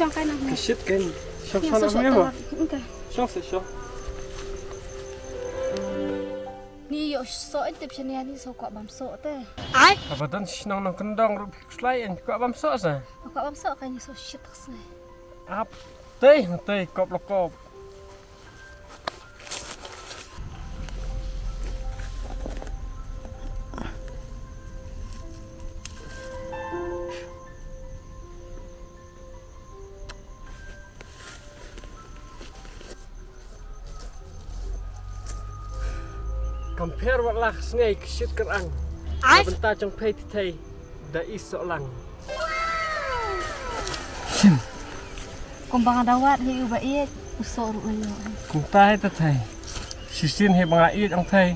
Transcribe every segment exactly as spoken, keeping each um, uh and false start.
Ka shit kan. Shong shong na me ma. Shong se shong. Ni ïoh soh tip shane ni, soh kwah bam soh te. Ai. Ka ba don shnong nongkyndong ruh phi khuslai, kwah bam soh sa. Kwah bam soh kan ni, soh shit ka snai. Ap te te kop la kop. Kam pher wat la ka sngi ka shit ka rang. Ai. Bynta jong phi te thei da i soh lang. Shim. Kumba nga da wad hi u ba ïeit u soh ruh nga ïoh. Kumta hi te thei. Shisien hi ba nga ïeit ong thei.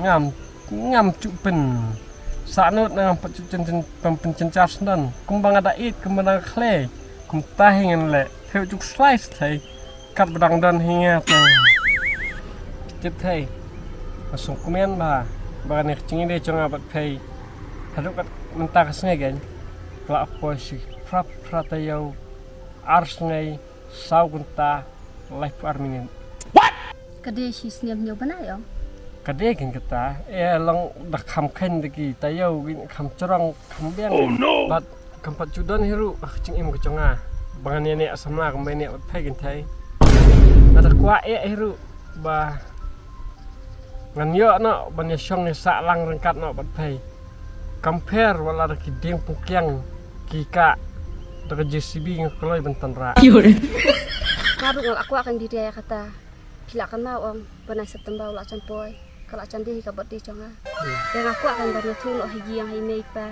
Ngam ngam ju pyn. Sa nud na ngam pat ju pyn pyn pyn pyn jar sndon. Kumba nga da ïeit kumba nga khlei. Kumta hi ngan leh. Thei ju slai thei. Kat ba dang don hi nga te. Tip thei. Nga sngewkmen ba ba kane ka jingïadei jong nga bad phi. Haduh kat mynta ka sngi kan. Ka la poi shi phra phra taïew. Ar sngi, saw kynta, laiphew ar minit. Ka dei shi snem hynñiew bnai ong. Ka dei kan kata. Eh, long da kham kheiñ da ki taïew, ki kham jrong, kham biang. Oh no! Bad kam pat ju don hi ruh ka jingim ka jong nga. Ba ngan ïa neh samla kumba neh bad phi kan thei. Nga da kwah eh hi ruh ba ngan ïoh noh ban ïa shong ïa sah lang ryngkat noh bad phi. Kam pher wat la da ki dieng pungkiang ki kah da ka J C B nga kloi ban tan rah. Nga ruh nga la kwah kan dei ïa kata. Phi lah kynmaw ong, bnai September u la jan poi, ka la jan dei hi ka birthday jong nga. Hmm. Te nga kwah kan ban ïathuh noh ha ïing ha i mei i pa.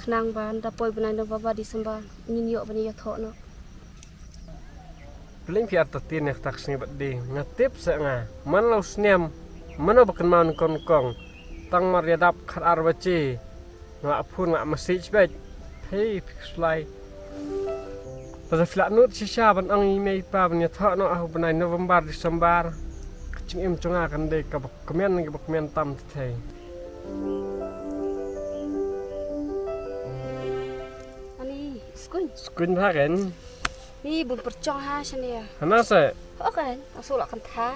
Khnang ba nda poi bnai November December ngin ïoh ban ïathuh noh. Pynlong phi artatien ïa kata ka sngi birthday, nga tip sa nga. Man la u snem, mano ba kynmaw nyngkong nyngkong. Tang mar ïa dap khatar baje. Nga la phone, nga la message beit. Hei, phi khuslai. Lada phi la nud shisha ban ong i mei i pa ban ïathuh noh ha u bnai November, December. Ka jingim jong nga kan dei kaba kmen, kaba kmen tam te thei. Ani, skuin. Skuin bha kan. Ni bun pyrchong ha shane. Hana se. Ho kan, asu la kan tha.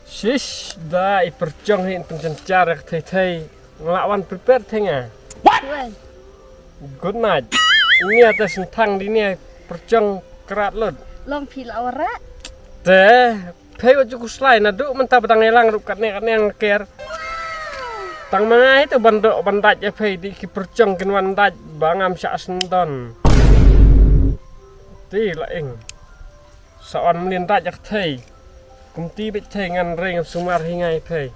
Shish, da i pyrchong hi in pynjynjar ka thei thei. Nga la wan prepare theng ah. What? Wen. Good night. Ini atas sentang di ni percong kerat lut. Long phi la wara. Te, phi wat ju khuslai naduh mynta ba dang ïalang ruh katne katne nga ker. Tang ma nga hi te ban doh ban dait ïa phi, di ki percong kin wan dait ba ngam shah sendon. Ti la ing. Sa wan mlien dait ïa ka thei. Kumti beit thei ngan rei ngan sumar hi ngai thei.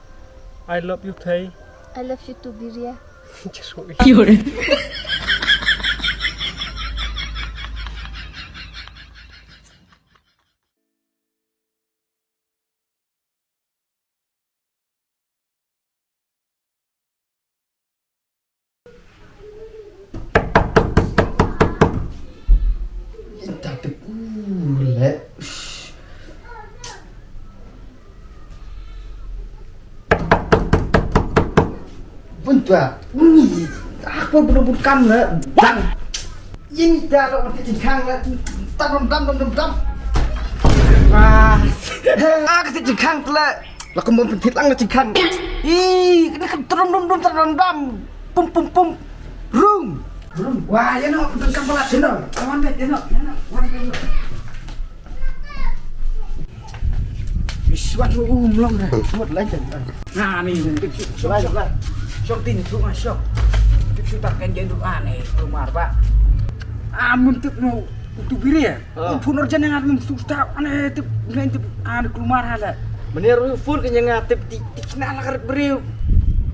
I love you thei. I love you too, Biria. Just wait. Ita te pule. Buntua. Aku belum bukan na. Bang. Yin da lo ti jingkhang la. Tam tam tam tam tam tam. Ah. Ah, ka ti jingkhang la. La kum bom pynthit lang la jingkhang. Ih, kane ka trum dum dum trum dum. Pum pum pum. Rum. Rum. Wah, ïa no, tang kam pala sino. Wan bet ïa no, ïa no. Wan bet ïa no. Ish, wat u um long na. Wat lai kan. Na ni, tip shu. Lai lai. Shong tin tu ma shong. Tip shu tak kan gen tu ane, keluar ba. Ah, mun tip no, tu biri ya. Ah. Phone urgent nga mun tu tak ane tip, ngan tip ane keluar hala. Mane ruh phone kan nga tip ti ti kena la karet briew.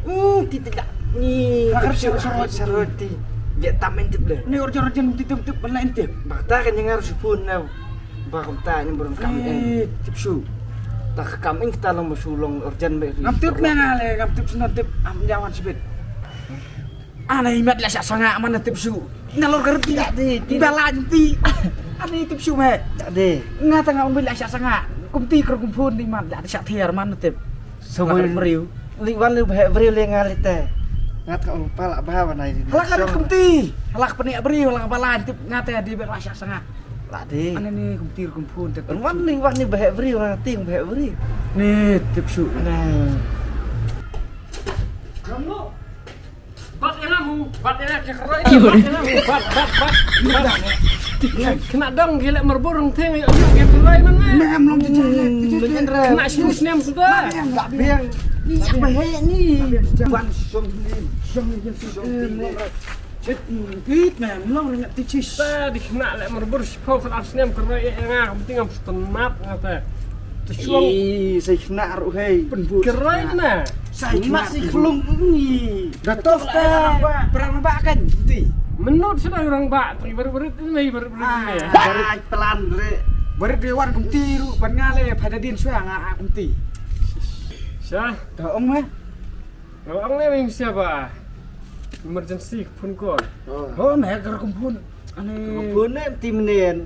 Hmm, ti ti dak ni. La karet tip shu sarot sarot ti. Dia tamen tip le. Ni urgent urgent ti tip tip bala tip. Bak ta kan nga ruh phone na. Ba kumta ni burung kam in. Eh, tip shu. Ta kam in kita long ba shu long urgent ba. Ngam tip me nga le, ngam tip shu ngam tip am jawan sibit. Ana imat la sha sanga man tip shu. Na lor garut ti. Ti bala jenti. Ana tip shu me. Ade. Nga ta nga ong la sha sanga. Kumti kro kumpun di mat la sha thiar man tip. So meriu. Li wan lu bhe beriu le nga lite. Nga ta ong pala ba ba nai. Halak kumti. Halak peni beriu halak bala tip nga ta di la sha sanga. Tadi. Ane ne kumtir kumpun te. Wan ni, wan ni, bahek bri, wan ting bahek bri. Ne tip shu. Ne. Bat ïa nga mo, bat ïa nga, ki khroi, bat ïa nga mo, bat, bat, bat, bat. Kena dang ki leh merbur reng theng, ïoh ïoh ki khroi man nga. Mem long jijik. Kena shu snem suda. Biang. Ni bahek ni. Ban shong ni, shong ni, shong ni. Chet, mm, it, man, long ring ti chis. Ta di kena leh merbur shiphew kena snem khroi ïa nga, kam ting am shu tnat nga te. Te shuang. Ih, sai kena ruh hei. Khroi na. Sai kena si khlung ni. Da toh ta. Perang ba kan ti. Menut sudah orang ba, teri baru-baru ni, baru-baru ni. Ai, plan re. Baru dia wan kumti ruh, ban nga le pada din shuang nga kumti. Sha. Ta ong meh. Nga ong ne mem siapa? Emergency ka phone call. Oh, me ka rukom phone. Ane. Ka phone ne ti menen.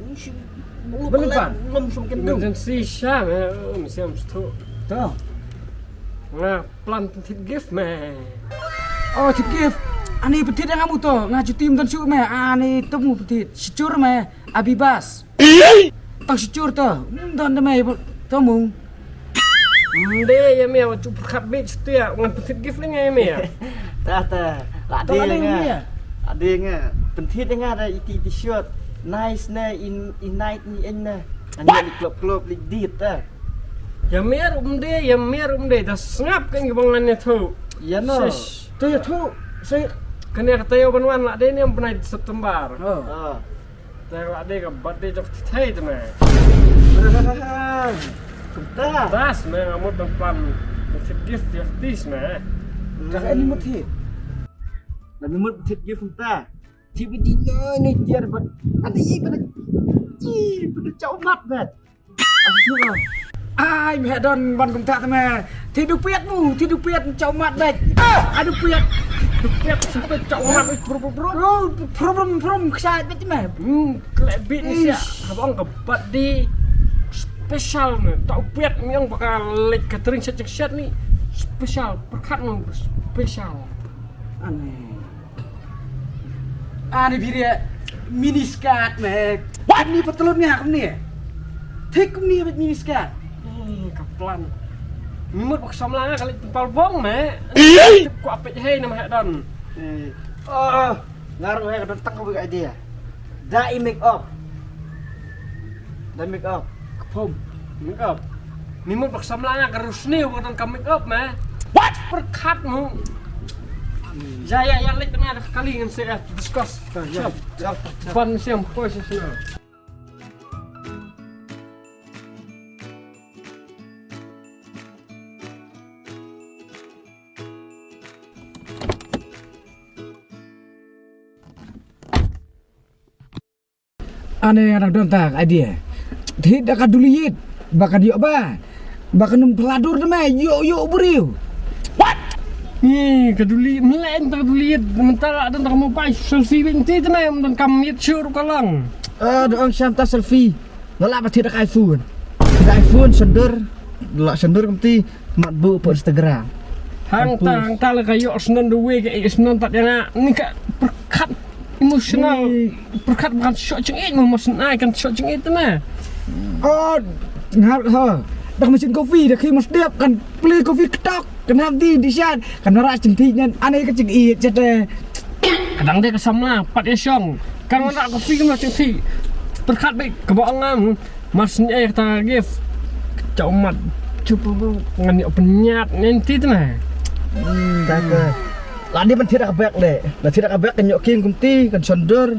Beli pan. Lom sum ken tu. Emergency sha me, um, siam stu. To. Nga plan thied gift me. Oh, thied gift. Ane pynthied nga mu to. Nga cuti mynta shu me. Ane to mu pynthied. Sicur me. Abibas. Tang sicur to. Don de me. To mu. Mde ïa me, wat ju pyrkhat bit shutia, ngan pynthied gift lei nga ïa me. Ta ta. La de nga. La de nga. Pynthied nga da iti iti shot. Nice ne in in night ni en ne. Ani li klop klop li dit ta. Ïa me ruh mde, ïa me ruh mde, da sngap kan ki bang ngan ïa thu. Ïa no. Shish. To ïa thu. Sai. Kane ka taïew ban wan la de ne em bnai September. Oh. Ah. Te la dei ka birthday jong ka thei te me. Kumta. Das me nga mut nang plan. Ka thied gift ïa ka tis me. Ka ani mut thied. Na mi mut thied gift kumta. Thied bi di noi noi tiar bat. Ati i pada. I pada chau mat bat. Ai, me don ban kumta te me. Ti du piat mu, ti du piat chau mat dek. Adu piat. Du piat sampai chau mat. Prum prum prum. Prum prum prum ksai bet me. Hmm, klek bit ni sia. Habang ka bat di special me. Tau piat me ong baka lek catering set set ni. Special, perkat mu special. Aneh. Ani biria mini skirt me. Kumni patlun nga kumni. Thik kumni bad mini skirt. Eh, ka plan. Mimut bak samla nga kali tempal bong me. Tip ku apit hei nama hek don. Eh. Oh, ngaruh hei ka don tak ka big idea. Da i make up. Da make up. Ka phom. Make up. Mimut bak samla nga ka rusni bak don ka make up me. What? Perkat mu. Ya ya ya lek na kali ngan se discuss. Ya. Ban siam koi sesna. Ane nga dang don ta idea. Thied da ka duli ïit ba ka dioh ba ba ka num phladur da me ïoh ïoh briew. What? Ni ka duli mlen ta ka duli ïit mynta la don ta ka mobile selfie bing ti ta me don kam ïit shuh ruh ka lang. Ah, da ong sham ta selfie. Nga lah ba thied da ka iPhone. Thied da iPhone sendor la sendor kumti. Mat bu pa Instagram. Hang ta hang ta la ka ïoh snon da wei ka ïoh snon ta ïa nga ni ka perkat emotional. Perkat bukan shoh jengit mu mas nai kan shoh jengit na. Oh, ngar ha. Dak mesin kopi dak hi mas dep kan pli kopi ketok kan hap di di shan kan nara jengti nyan ane ka jengit jete. Kadang de ka samla pat ïa shong kan nara kopi kan mas jengti. Perkat baik ka ba ngam. Mas ni eh ta gift. Chau mat. Chupa ngan ïoh pynïat nenti tna. Kata. Ladi ban thied ka bek de. Na thied ka bek kan ïoh king kumti kan shondur.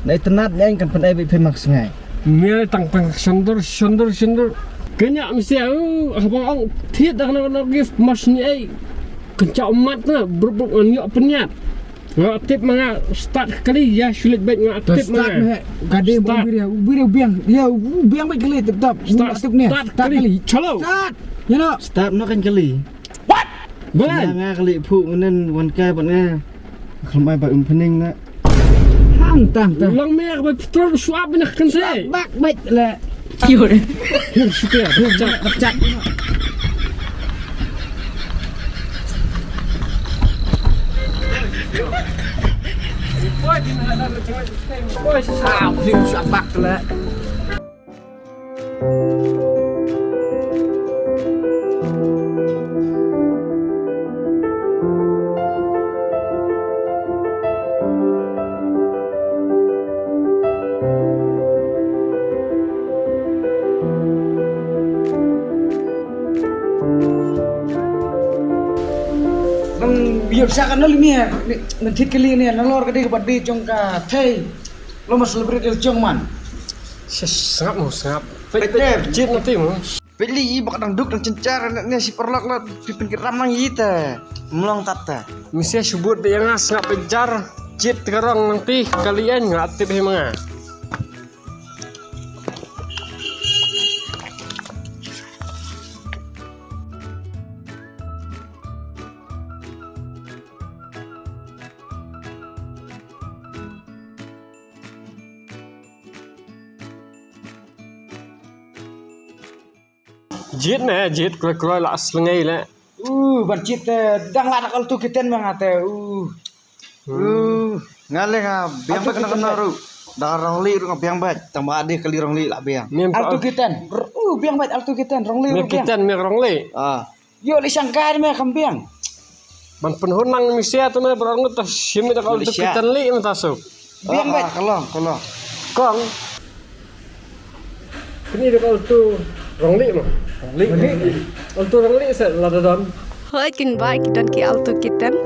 Na itynnat ngan kan pynai bi phi mak sngai. Mia tang pang shondur shondur shondur. Kanya mesti au habang au thied dak na gift mas ni eh. Kan chau mat na bruk bruk ngan ïoh pynïat. Nga tip ma nga start kali ya shulit bet nga tip ma nga. Start ma ka de bang biri biri biang ya biang bet kali tip tap. Start kali. Chalo. Start. Ya no. Start no kan kali. What? Bang. Nga kali phu ngenen wan kai ban nga. Khlem ai ba um pening na. Hang tang tang. Lang me ka petrol suap na kan se. Bak bet le. Kiur. Hir shutia. Hir chat. Chat. Boy, din hada lo cuma. Boy, sisa. Ah, hir suap bak le. Nang ïoh sa kan nol mia, nang thit kali ne, nalor ka dei ka birthday jong ka Thei. Lo ma celebrate il jong man. Sngap mo, sngap. Peit, peit, peit, jit nanti mo. Peit li i bak dang duk dang chenchar ne, ne si paralok la phi pynkit ram nang i te. Mlong tat te. Misia shubut de nga sngap peit jar. Jit ka rong nang phi kali en nga tip hi ma nga. Jied ne, jied kloi kloi la slengei le. Uh, ban jied te dang la dak altu kiten ma nga te. Uh. Uh, nga le nga biang bad kena kena ru. Dak rong li ru nga biang bad. Tang ba dei kali rong li la biang. Altu kiten. Uh, biang bad altu kiten rong li ru biang. Kiten me rong li. Ah. Yo li sangkai me kam biang. Ban pynhun nang misia tu me berang ngut ta shim dak altu kiten li me ta suk. Biang bad. Ah, kalong, kalong. Kong. Kini dak altu rong li mo. Rong li. Altu rong li se la don. Hoi kin bai ki don ki altu kiten.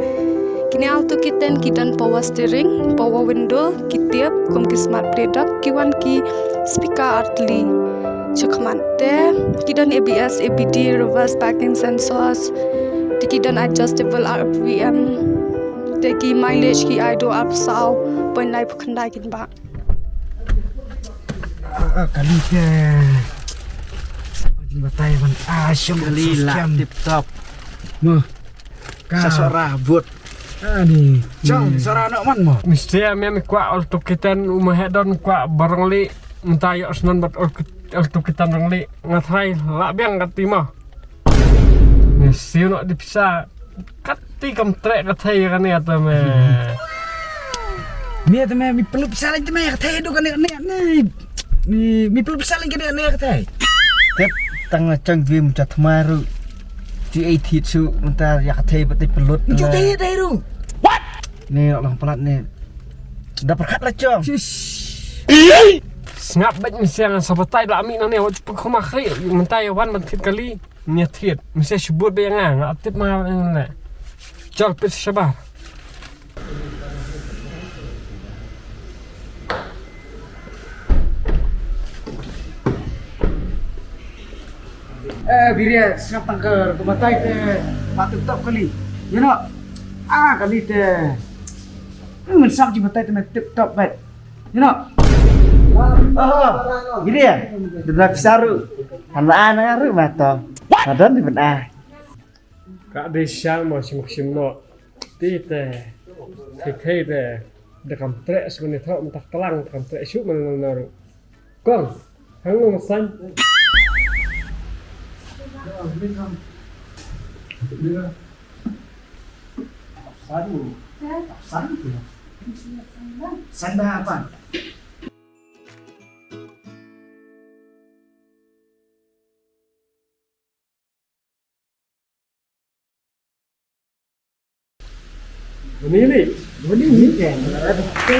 Kini altu kiten ki don power steering, power window, ki tip kum ki smart play doh, ki wan ki speaker artli. Chakmat te ki don A B S, A B D, reverse parking sensors. Te ki don adjustable R P M. Te ki mileage ki ai do arphew saw point lai phew khyndai kin ba. Ah, kali te. Jin batai ban ah shong kali la tip top. Mo. Ka sora but. Ani. Chong sora no man mo. Mesti me mi kwa altu kiten u ma hedon kwa barang li mentayo snon bat altu kiten rang li ngathai la biang kati mo. Mesti no di pisa. Kati kam trek ka thei ka ne ta me. Ne ta me mi pelup saling ta me ka thei do ka ne ne. Mi mi pelup saling ka ne ne ka thei. Tep tang na chang vim cha thmaru. Ti ai thit su mynta ya ka thei ba te pelut. Ju thei dai ru. What? Ne long palat ne. Da perkat la chong. Sngap bad mi siang sa batai la mi na ne wat pengkhoma khri mynta ya wan ban thit kali. Nia thied, mesti sebut be nga, nga tip ma le. Chal pit sabar. Eh, biria sngap tang ka batai te ma tip top kali. You know. Ah, kali te. Ngan sap ji batai te ma tip top bet. You know. Oh, gini ya. Dia bilang saru. Anak anak ru mata. Ada di benar. Ka dei sha mo shim shim no. Ti te. Ti te te. Da kam trek shu ni thok mynta tlang kam trek shu man no ru. Kong. Hang no san. Sanda apa? Ini ni. Ini ni.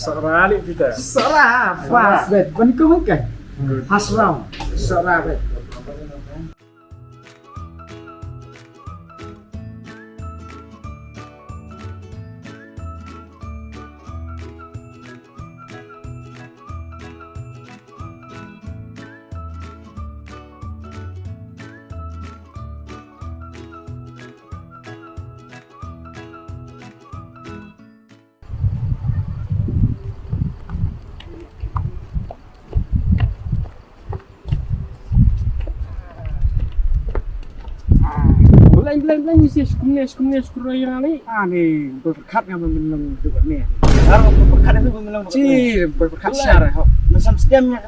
Sara ni kita. Sara, pas bet. Bani kau kan? Hasram. Sara bet. Belain, belain, belain, mesti sekumne, sekumne, sekumne yang ni. Ah, ni, berkat ngam menang juga ni. Baru berkat itu menang. Ci, berkat syar, ho. Macam setiap yang,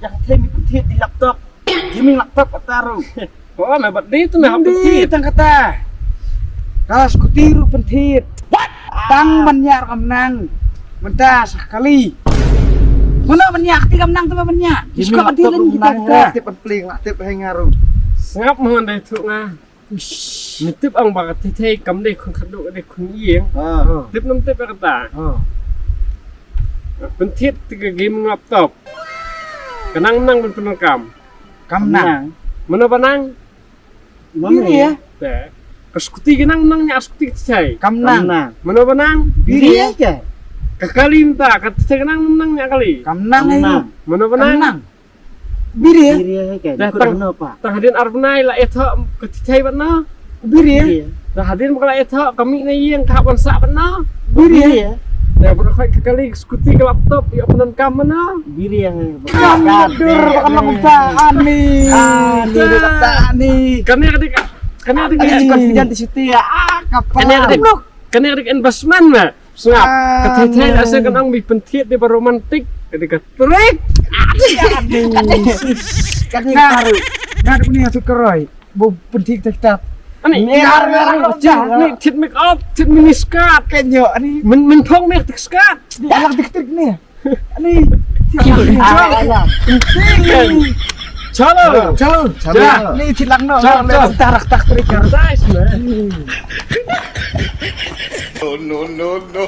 yang, yang, yang, di laptop. Gaming laptop kata ru. Oh, me bat di tu me hap di tang kata. Ka skuti ru pynthit. Tang ban ïa kam nang. Mynta sa kali. Mano ban ïa kti kam nang tu ban ïa. Disko ban ti len kita ta. Tip ban pling lah tip hai ngaru. Sngap mo ndai tu nga. Ni tip ang ba ka thei thei kam dei khun khaduk dei khun ïing. Ah. Tip nam tip kata. Ah. Pynthied ti ka game laptop. Ka nang nang ban pyndonkam. Kam nang. Mano ba nang? Mano ya? Te. Ka skuti ka nang nang nya skuti ka thei. Kam nang. Mano ba nang? Biri ya ke? Ka kali mynta ka thei ka nang nang nya kali. Kam nang. Mano ba nang? Kam nang. Biri ya? Biri ya ke? Te tang hadien ar bnai la etho ka thei bad na. Biri ya? Te hadien ba ka la etho ka mih na ïing ka hap ban sah bad na. Biri ya? Te ba ka khoi ka kali skuti ka laptop ïa pyndonkam bad na. Biri ya? Kam dur ba ka long ta ani. Ani dur ta ani. Kane ka dik kane ka dik confident di siti ya. Ah, kapal. Kane ka dik kane ka dik investment ma. Sngap. Ka thei thei asa ka nang bi pynthied di ba romantik. Ka dik ka trik. Ani. Kane ka trik. Nga dik ni atu keroi. Bo pynthied tep tep. Ani. Ni har ni har ni thied make up thied mini skirt. Kenyo ani. Min min thong ni thied skirt. Ni alang dik trik ni. Ani. Chalo. Chalo. Chalo. Ni thied lang no. Chalo. Tarak tak trik. No no no no.